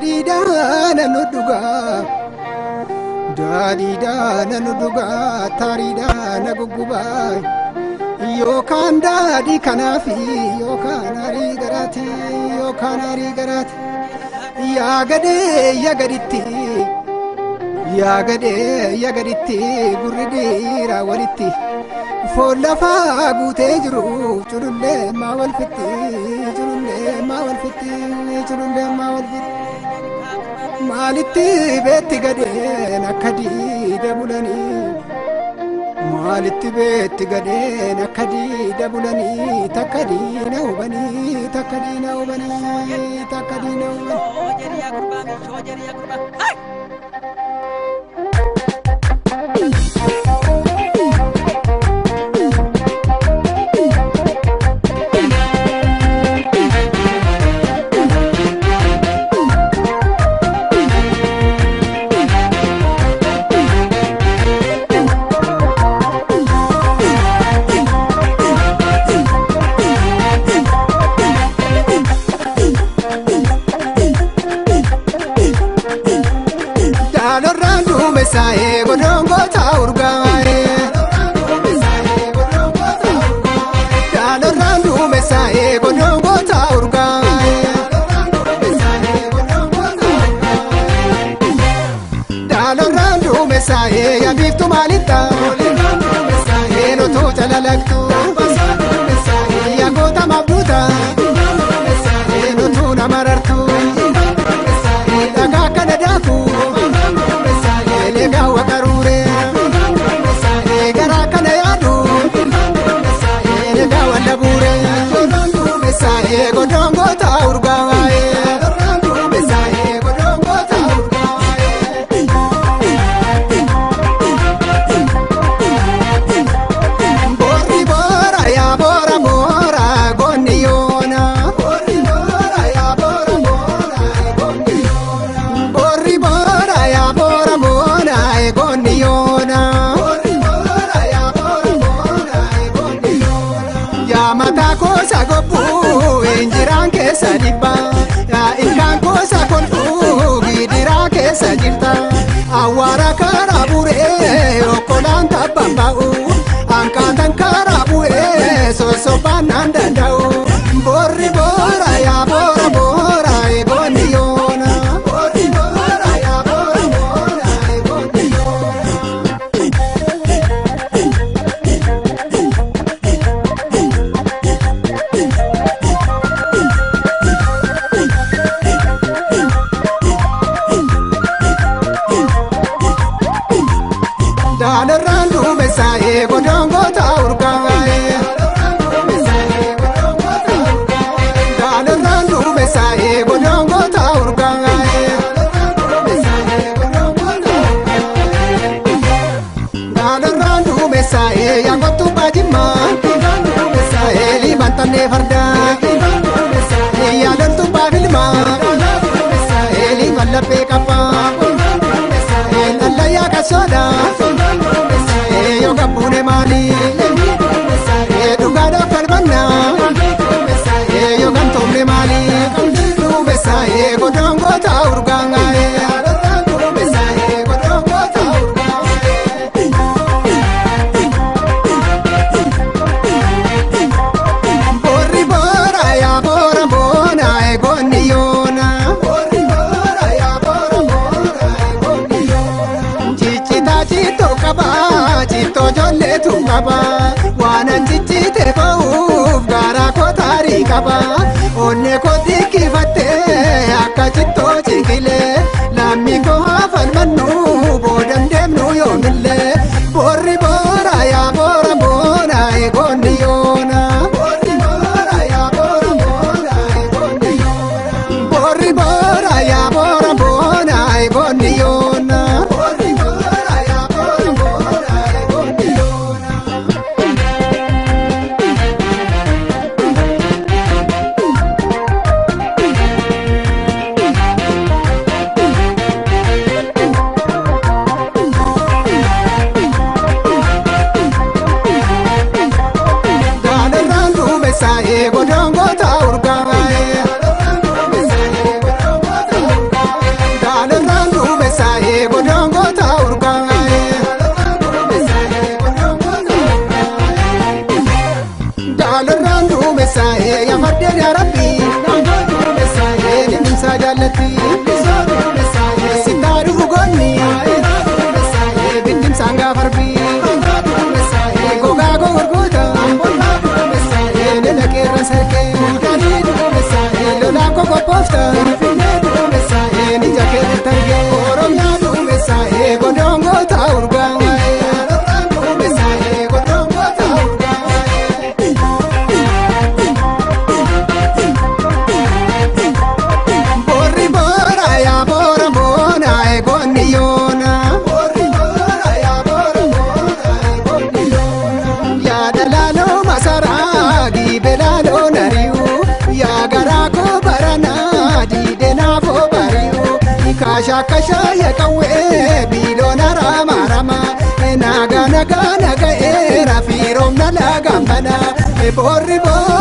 Daadhiidhaan nu dhugaa daadhiidhaan nu dhugaa taariidhaan na guggubaa yookaan daadhii kanaafi yookaan arii garaati yookaan arii garaati yaa gadee yaa gaditti yaa gadee yaa gaditti gurri dhiiraa walitti foon lafaa guutee jiru culullee maa wal fixxi culullee maa wal fixxi culullee maa wal fixxi. Maalitti beetti gadheen akka diida bulanii maalitti beetti gadheen akka diida bulanii takka diina hubanii takka diina hubanii takka diina hubanii. Awwaara karaa buree okkolaan tabbaan ba'u hanqaatan karaa bu'ee sosobaan naan danda'u boorri boora yaa boora boora eegoonni yoona. Boorri boora yaa boora boora eegoonni yoona. Daalarraan duumessaa'ee godongoota urgaa'ee. Daalarraan duumessaa'ee godongoota urgaa'ee. Daalarraan duumessaa'ee yaangottu baajimmaa. Eelii fardaa. Yaalaltu baafilmaa. Eelii mallappee qabbaa. Lallayyaa kasoodha. Yoo gabbuune maali? Dhugaadhaaf falmannaa. Yoo gamtoomne maali? Duumessaa'ee godongoota urgaa'ee. Duumessaa'ee godongoota urgaa'ee. Boorri boora yaa boora boona eegoonni yoona. Boorri boora yaa boora boona eegoonni yoona. Ciccitaa cittoo qaba cittoo ijoolleetu qaba waanan ciccite ba'uuf garaa koo taarii qaba onnee koo xiqqifattee akka cittoo ciqilee lammii koo hafalmannu boodan deemnu yoomillee boorri boora yaa boora boona eegoonni yoona. Boorri boora yaa boora boona eegoonni yoona. Boorri boora yaa boora boona eegoonni yoona. Boorri boora yaa boora boona eegoonni yoona. Kallatti sittaa dhufu goonni bittimsaan gaafarbii gogaa gurguuta lola qeerran sarkee lolaan kokoppoofta ija keetti targee Oromiyaa duumessa godongoota urgaa. Boorri boora yaa boora boona eegonni yoona. Boorri boora yaa boora boona eegonni yoona. Yaa dalaaloo masaraa gibe laaloo nari'u yaa garaa koo baranaa diide naafoo bari'u. Kaashaa kaashaa yaa qawwee biiloona rama rama naga naga naga eera fiiroomna lagaan bana. Boorri boora.